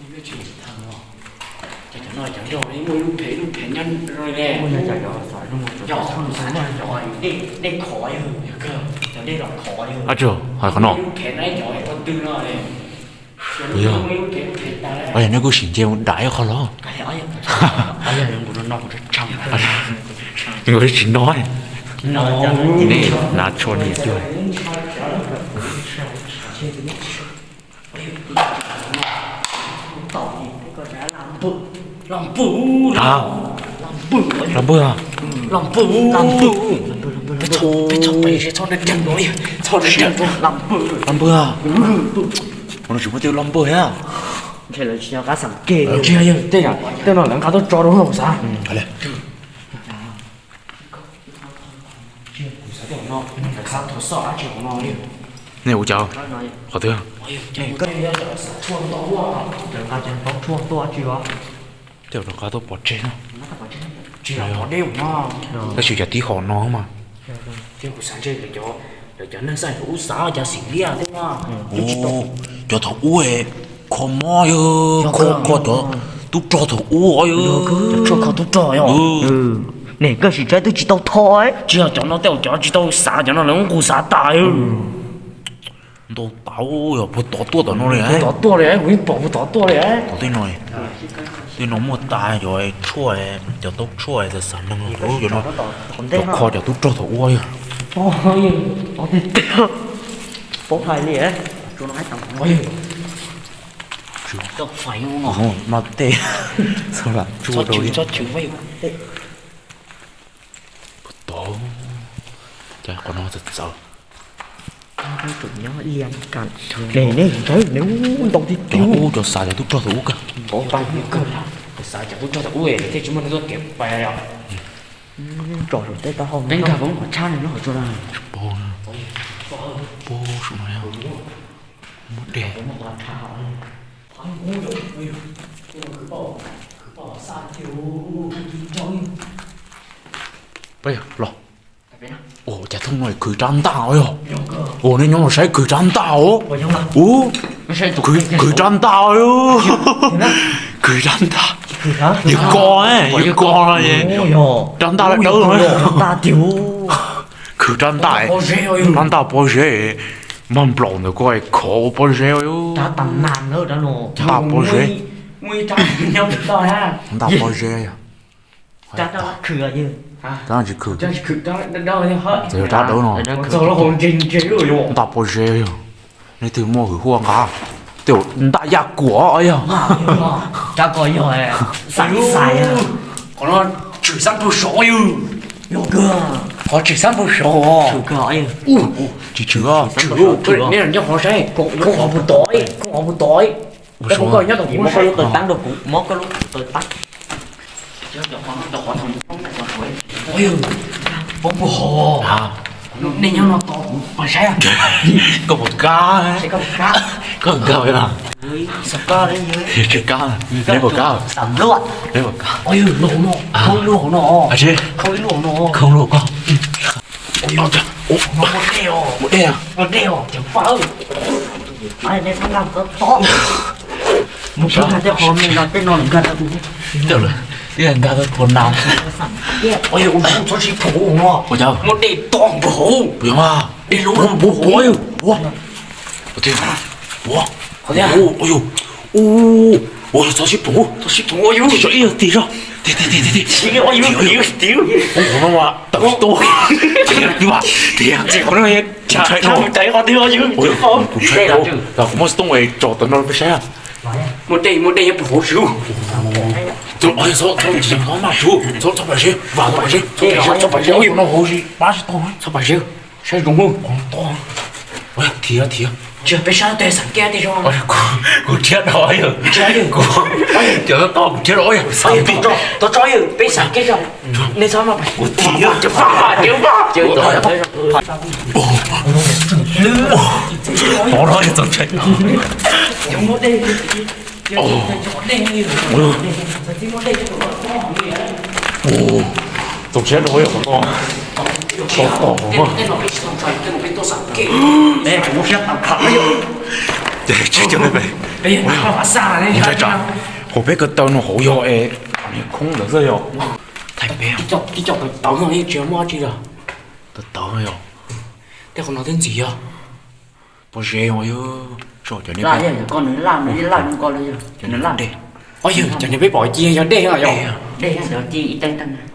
Cov no cov nrog muaj ib lub phem, ib lub phem nyob zoo li ne. Cov dej khov, cov dej los khov. Qhov no, ib lub phem na, cov ko tw no. Yog, yog neb kuj sim nce mus dam ib qho los. Nkawd tsis no, nej hnav tsho niam cuag. Los npwg, los npwg, los npwg. Peb txhob pais, txhob deev, txhob deev, los npwg. Ua no tsis muaj tej los npwg thiab. Tsis yog, tej no lawv nqa tuaj tso rau hauv xav. Nej ua cas? Qhov twg? Tej no nqa tuaj pov tseg no. Tab sis cas tib hom no mas. Lawv cov neej xav thaum ub xav cas xim liaj thiab. Cov thaum ub kho mob yog kho, kho cov tub rog thaum ub os. Tub rog, tub rog yog. Nej koj sim tsaib twb tsis tau tho. Tsis yog cov no tej, cov tsis tau xav, cov no lawv nqus xav tas. Ntau tas yog puag tod tuaj tom no li. Puag tod tuaj li, kuv yeej pom puag tod tuaj li. Tom tej no, tej no muaj tas cov tshuaj, cov taub tshuaj xav xav neeg, cov no, cov kho cov tub rog thaum ub yog. Paub hais li. No tej, txhob lam tsuj rau li. Puag tod, cas qhov no txawv txawv. Neb ntau tiag tiag. Cov ub, cov xav cov tub rog thaum ub kawg. Xav cov tub rog thaum ub tej tsis muaj neeg tuaj kev pais os. Tsom tej tau hau, peb nkag poob qhov tshab no qhov tsuas na. Pab, pab sum no muaj dej. Peb los. Ua cas thooj no khwv rab ntaj os yog? Ua nej nyob los saib khwv rab ntaj os. Ua, khwv rab ntaj os. Khwv rab ntaj. Yog ko, yog ko no. Rab ntaj dawb dawb no. Khwv rab ntaj, rab ntaj pob zeb. Npaj nplaum ntawm ko khov ua pob zeb. Ntaj pob zeb. Ntaj pob zeb. Rab tsis khwv. Txawm yog rab dawb no. Ntaj pob zeb yog. Nej twg muaj hwm huaj nqa. Tej ntaj yaj kuam yog. Rab ko yog xav xav. Qhov no tshwm xab npawg Sov yog. Qhov tshwm xab npawg Sov. Tsis tshwm, tshwm. Nej los nco qhov saib, khoob qhov puag tod, khoob qhov puag tod. Koj nyob tom kuv, muab koj lub taw tab rau kuv, muab koj lub taw tab. Poob puag hauv. Nej nyob no tos kuv pais saib. Koj puas kab? Koj nkag los? Tsis kab, neb puas kab? Neb puas kab? Khoob lub hauv no, khoob lub hauv no, khoob lub hauv koj. Ua dej, ua dej, cov pab. Mus nkag tej qhov me no, tej no nkag rau tus. Twb nkag rau puag na. Txhob sib phuv no. Muaj dej to npaum hauv. Dej lub npaum hauv. Ua, ua, ua, ua, txhob sib phuv, txhob sib phuv, ua yus. Ib yam tig zog, tig tig tig tig tig. Ua yus, ua yus, ua yus. Ua qhov no mas tawm tsis tau. Tig tig tig tig. Ua qhov no kuv tsis tau, kuv muab xov tooj tso tom no peb saib. Muaj dej, muaj dej nyob puag hauv siv. Txhob, txhob, txhob, txhob mas siv, txhob, txhob pam siv, vam pam siv, txhob pam siv, txhob pam siv, ua yus no hauv siv, pab tsis tau, txhob pam siv. Saib zoo lawm. Thiab, thiab. Tsis peb saib tej xeem kiab tej zoo. Kuv thiab no yog. Kuv cov to kuv thiab no yog. Tau tso yog peb xeem kiab zoo. Nej txhob maj pais. Kuv thiab. Cov pab, cov pab, cov pab. Tov no yog txaus ntshai. Txaus ntshai no yog qhov no. Tau tom no. Ces tsis coj peb pem. Ua, hauv peb ko taw no hauv yog es niag khoob ntawd xwb yog. Thaij peb. Tib co tawv tawv no yeej tsis muaj dab tsi lawm. Tawv tawv yog. Tej qhov no twb ntxim yog. Pob zeb os, yog tso cov niag, yog cov niag dej. Os, yog cov niag peb pom cia yog dej no yog. Dej ntawd ci ib teev teev.